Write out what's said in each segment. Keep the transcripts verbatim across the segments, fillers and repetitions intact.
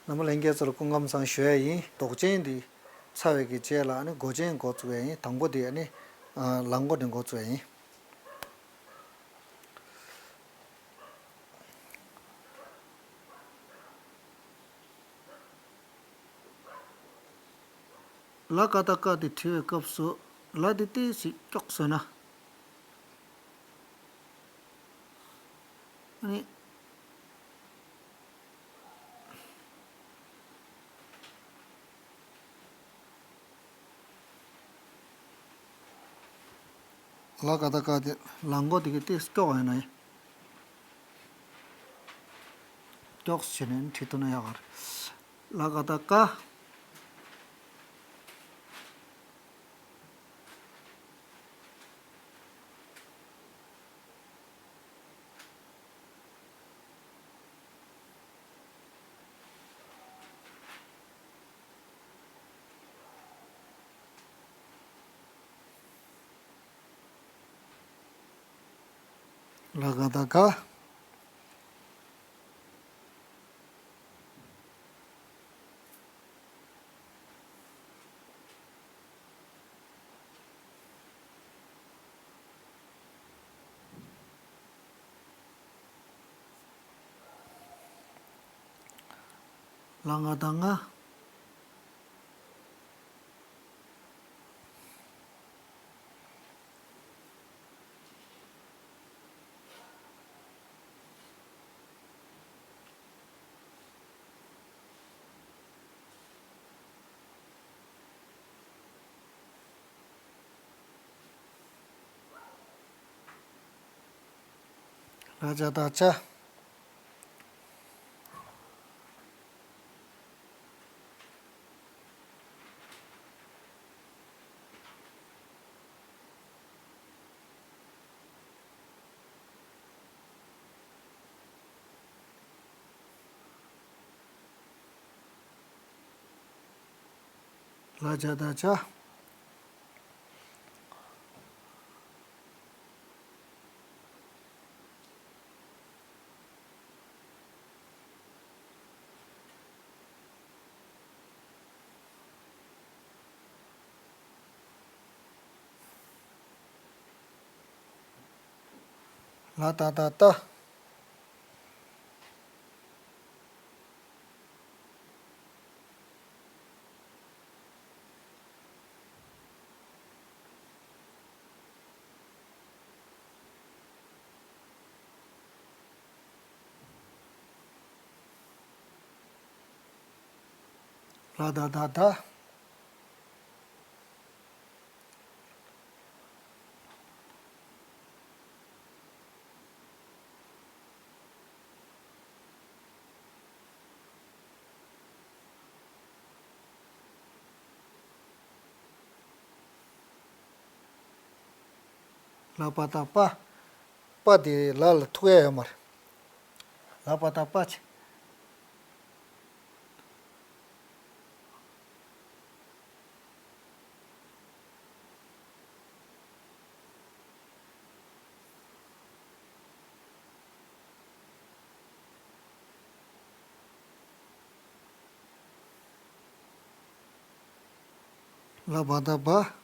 རྣམ་པ་ལྷན་རྒྱས་ཚོར་སྐུ་ཁམས་བཟང་ཞུ་ཡ་ཡིན། མདོག་ཅན་འདི་ཚར་བའི་གི་རྗེས་ལ་ཨ་ནི་མགོ་ཅན་འགོ་བཙུགས་ཡ་ཡིན། དང་པོ་འདི་ཨ་ནི་ཨ་ལ་མགོ་ནས་འགོ་བཙུགས་ཡ་ཡིན། ལ་ག་བཏགས་ཀ་དེ་བྲི་བའི་སྐབས་སུ་ལ་དེ་ཏོག་ཙམ་དཀྱོགས་བཟོས་ན། ཨ་ནི། ལ་ག་བཏགས་ཀ་དེ་ལ་མགོ་དེ་གི་ཏོག་ཙམ་དཀྱོགས་ཡོད་ན་ཡིན། དཀྱོགས་བྱས་ནས་བྲིས་ཐུབ་ན་ཡག་ག་རེད། ལ་ག་བཏགས་ཀ། ལ་ག་བཏགས་ཀ། ལ་ང་བཏགས་ལྔ། ལ་ཇ་བཏགས་ལྕ། ལ་ཇ་བཏགས་ལྗ། ལ་ཏ་བཏགས་ལྟ། ལ་ད་ད་ད། ལ་པ་ད་པ། པ་དེ་ལ་ལ་ཐུག་ཡ་ཡོད་མ་རེད། ལ་པ་ད་པ་ཆེ། ལ་བ་ད་བ།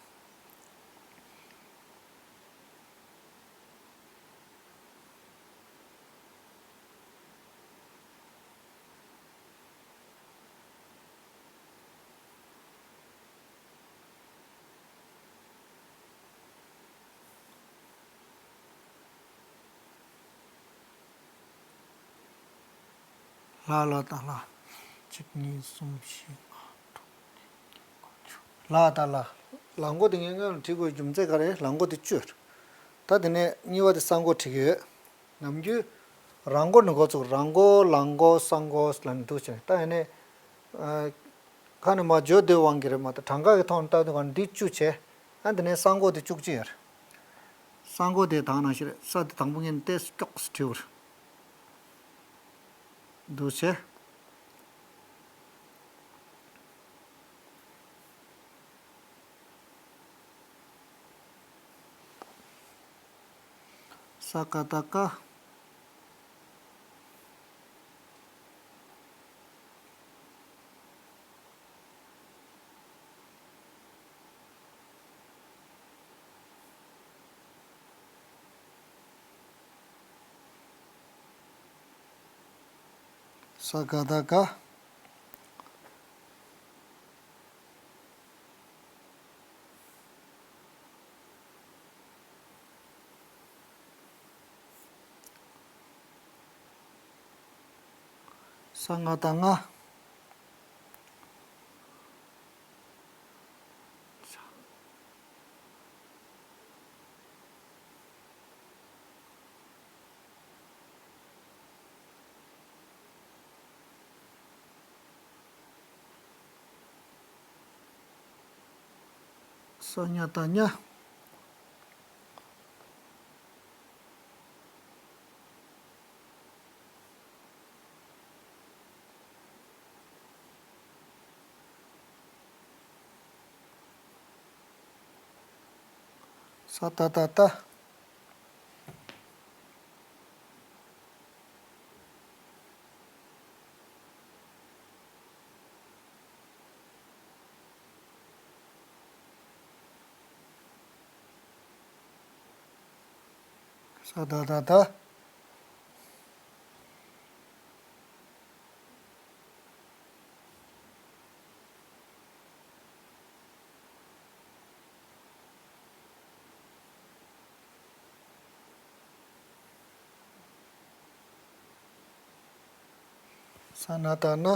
ལ་ལ་ད་ལ། གཅིག་གཉིས་གསུམ་བཞི་ལྔ་དྲུག་ལ་ད་ལ། ལ་མགོ་དེ་ངས་སྔོན་ལ་བྲིས་དགོས་རྒྱུ་མཚན་ག་རེ། ལ་མགོ་དེ་བཅུ་རེད། ད་དེ་ནས་གཉིས་པ་དེ་ས་མགོ་བྲིས་ཀྱི་ཡོད། ནམ་རྒྱུན་ར་མགོ་ནས་འགོ་བཙུགས། ར་མགོ་ལ་མགོ་ས་མགོ་ལ་ནི་འདུག་བྱས། ད་ཡིན་ནའི་ཨ་ཁ་ནས་མར་བརྗོད་བསྡད་དབང་གིས་རེད་མ་གཏོགས། གྲངས་ཀ་གི་ཐོག་ནས་ལྟ་དུས་ག་འདི་བཅུ་བྱས། ཨ་འདི་ནས་ས་མགོ་དེ་བཅུ་གཅིག་ཡོད་རེད། ས་མགོ་དེ་དང་ནང་བཞིན་རེད། ས་དེ་དང་པོ་ངས་ཏོག་ཙམ་དཀྱོགས་སུ་བྲིས་པ་རེད། འདུག་བྱས། ས་ཀ་བཏགས་སྐ། ས་ག་བཏགས་སྒ། ས་ང་བཏགས་སྔ། ས་ཉ་བཏགས་སྙ། ས་ཏ་བཏགས་སྟ། ས་ད་བཏགས་སྡ། ས་ན་བཏགས་སྣ།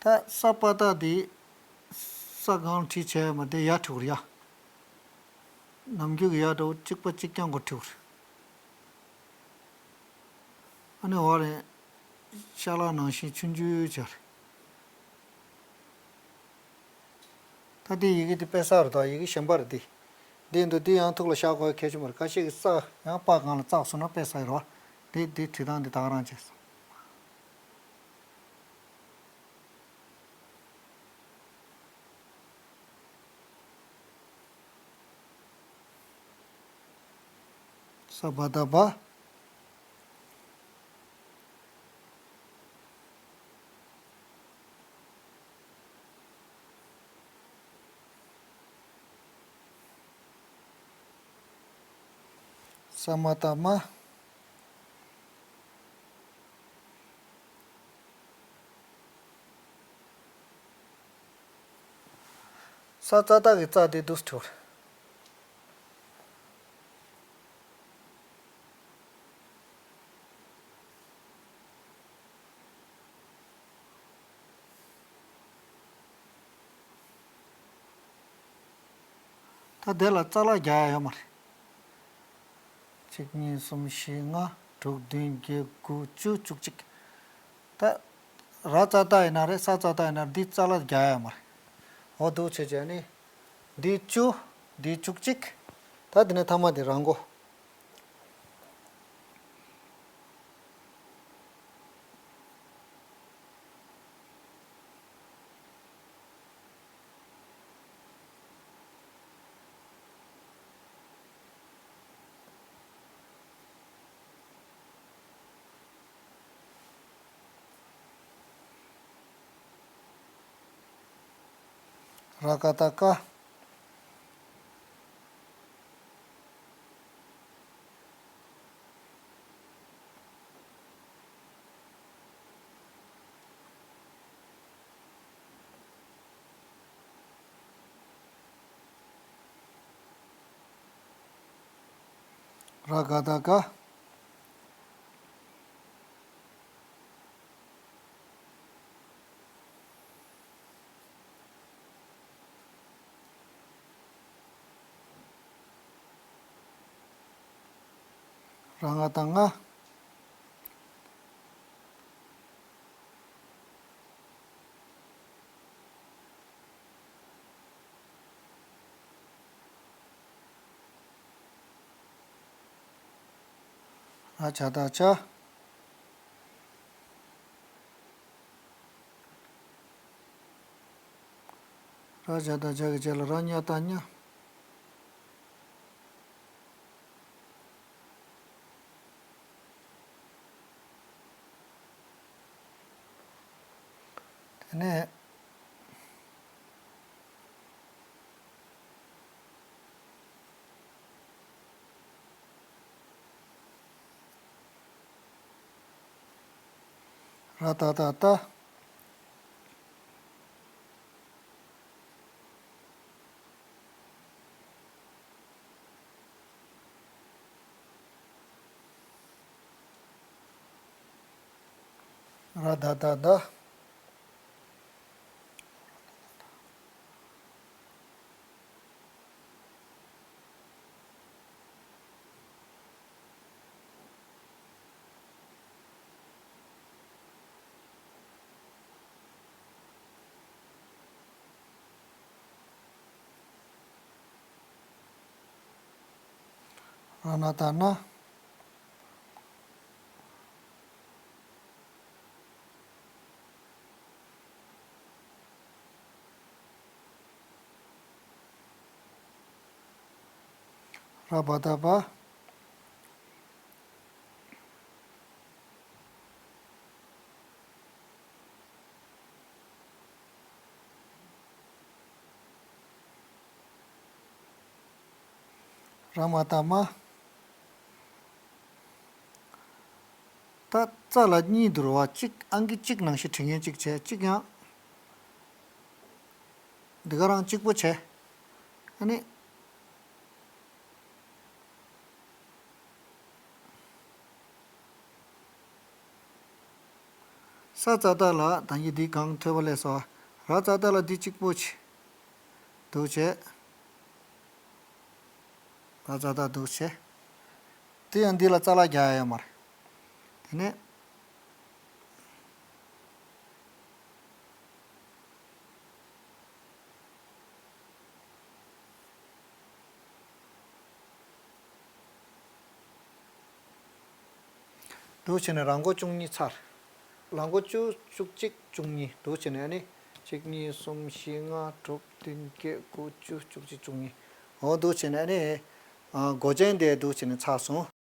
ད་ས་པ་བཏགས་འདི་ས་སྒང་ལ་བྲིས་བྱས་ཡོད་མ་རེད། དེ་ཡར་བྲིས་དགོས་རེད་ཡ། ནམ་རྒྱུན་གྱི་ཡར་འདྲ་བོ་གཅིག་པ་གཅིག་རྐྱང་གོ་བྲིས་དགོས་རེད། ཨ་ནི་འོག་རེད། ཤ་ལག་ནང་བཞིན་ཆུང་ཆུང་བྱས་རེད། ད་འདི་ཡི་གེ་འདི་དཔེ་གསར་རེད་དོ། ཡི་གེ་གཞན་པ་རེད་འདི། འདི་འདུག་འདི་ཡང་ཐུགས་ལ་བཞག་དགོས་གལ་ཆེན་པོ་རེད། ཁ་ཤས་ཀྱིས་ས་ཡང་པ་སྒང་ལ་བཏགས་སོང་ན་དཔེ་གསར་རེད་བ། འདི་འདི་བྲིས་སྟངས་འདི་ད་ག་རང་བྱས་སོང་། ས་བ་བཏགས་སྦ། ས་མ་བཏགས་སྨ། ས་ཙ་བཏགས་སྒི་ཙ། དེ་འདུག་སེ་བྲིས། ད་དེ་ལ་ཙ་ལ་རྒྱག་ཡ་ཡོད་མ་རེད། གཅིག་གཉིས་གསུམ་བཞི་ལྔ་དྲུག་བདུན་བརྒྱད་དགུ་བཅུ་བཅུ་གཅིག་ད་ར་ཙ་བཏགས་ཡིན་ན་རེད། ས་ཙ་བཏགས་ཡིན་ན་རེད། འདི་ཙ་ལ་རྒྱག་ཡ་མ་རེད། འོ་འདུག་བྱས་བྱས་ནི། འདི་བཅུ། འདི་བཅུ་གཅིག་ད་དེ་ནས་ཐ་མ་དེ་རང་མགོ། ར་ག་བཏགས་སྐ། ར་ག་བཏགས་སྒ། ར་ང་བཏགས་སྔ། ར་ཇ་བཏགས་སྒྲ། ར་ཇ་བཏགས་སྒྲ་གི་རྗེས་ལ་ར་ཉ་བཏགས་སྙ། དེ་ནས། ར་ད་ད་ད། ར་ད་ད་ད། ར་ན་ད་ན། ར་བ་ད་བ། ར་མ་ད་མ། ད་ཙ་ལ་གཉིས་འདུག་ར་བ། གཅིག་ཨང་ཀི་གཅིག་ནང་བཞིན་བྲི་མཁན་གཅིག་བྱས། གཅིག་ཡང་འདི་ག་རང་གཅིག་པོ་བྱས། ཨ་ནི། ས་ཙ་ད་ལ་ད་གིན་འདི་གང་ཐོས་པ་ལས་སོ། ར་ཙ་ད་ལ་འདི་གཅིག་པོ་ཆེ། འདུག་བྱས། ར་ཙ་ད་འདུག་བྱས། དེ་ཡང་འདི་ལ་ཙ་ལ་རྒྱག་ཡ་ཡོད་མ་རེད། དེ་ནས། འདུག་བྱས་ནས་ར་མགོ་བཅུ་གཉིས་ཚར། ར་མགོ་བཅུ། བཅུ་གཅིག། བཅུ་གཉིས། འདུག་བྱས་ནས་ཨ་ནི། གཅིག་གཉིས། གསུམ། བཞི། ལྔ། དྲུག་བདུན། བརྒྱད། དགུ། བཅུ། བཅུ་གཅིག། བཅུ་གཉིས། འོ་འདུག་བྱས་ནས་ཨ་ནི། ཨ། མགོ་ཅན་དེ་འདུག་བྱས་ནས་ཚར་སོང་